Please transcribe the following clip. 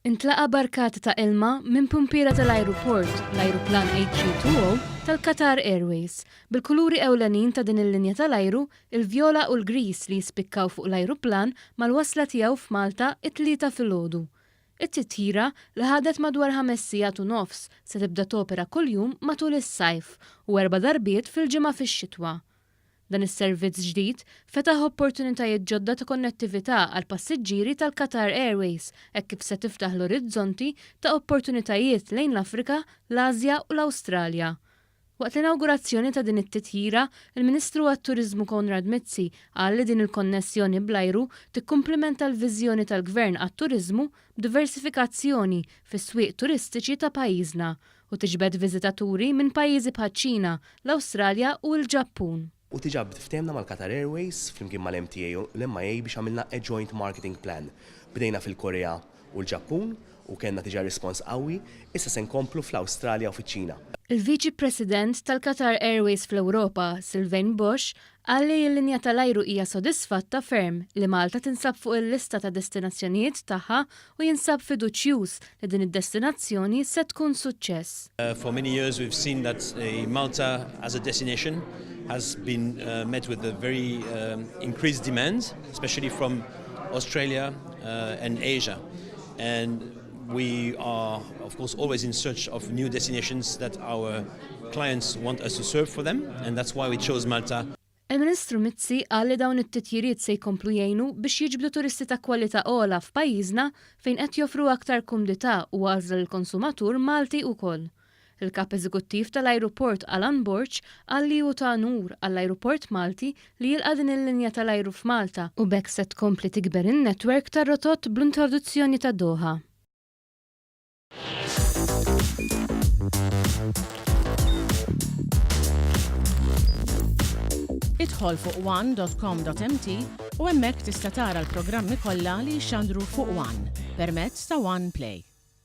Intlaqa' barkata ta' ilma minn pumpiera tal-ajruport l-ajruplan A320 tal-Qatar Airways, bil-kuluri ewlenin ta' din il-linja tal-ajru, il-vjola u l-griż li jispikkaw fuq l-ajruplan mal-wasla tiegħu f'Malta it-Tlieta filgħodu. It-titjira, li ħadet madwar ħames sigħat u nofs, se tibda topera kuljum matul is-sajf u erba' darbiet fil-ġimgħa fix-xitwa. Dan is-servizz ġdid fetaħ opportunitajiet ġodda ta' konnettività għall-passiġġieri tal-Qatar Airways hekk kif se tiftaħ l-orizzonti ta' opportunitajiet lejn l-Afrika, l-Asja u l-Awstralja. Waqt l-inawgurazzjoni ta' din it-titjira, il-Ministru għat-Turiżmu Konrad Mizzi qal li din il-konnessjoni bl-ajru tikkumplimenta l-viżjoni tal-Gvern għat-turiżmu b'diversifikazzjoni fis-swieq turistiċi ta' pajjiżna u tiġbed viżitaturi minn pajjiżi bħaċ-Ċina, l-Awstralja u l-Ġappun. U diġà ftehemna mal-Qatar Airways flimkien mal-MTA u l-MIA biex għamilna a joint marketing plan. Bdejna fil-Korea u l-Ġappun u kellna diġà rispons qawwi, issa se nkomplu fl-Awstralja u fiċ-Ċina. Il-Viċi President tal-Qatar Airways fl-Ewropa, Sylvain Bosch, Qal li l-linja tal-ajru hija sodisfatta ferm li Malta tinsab fuq il-lista ta' destinazzjonijiet tagħha u jinsab fiduċjuż li din id-destinazzjoni se tkun suċċess. For many years we've seen that Malta as a destination has been met with a very increased demand, especially from Australia and Asia. And we are of course always in search of new destinations that our clients want us to serve for them and that's why we chose Malta. Il-Ministru Mizzi qal li dawn it-titjiriet se jkomplu jgħinu biex jiġbdu turisti ta' kwalità ogħla f'pajjiżna fejn qed joffru aktar kumdità u għażla lill-konsumatur Malti ukoll. Il-Kap Eżekuttiv tal-Ajruport Alan Borg qal li hu ta' unur għall-Ajruport Malti li jilqa' din il-linja tal-ajru f'Malta u b'hekk se tkompli tikber in-netwerk tar-rotot bl-introduzzjoni ta' Doha. Idħol fuq one.com.mt u hemmhekk tista' tara l-programmi kollha li jixxandru fuq One permezz ta' One Play.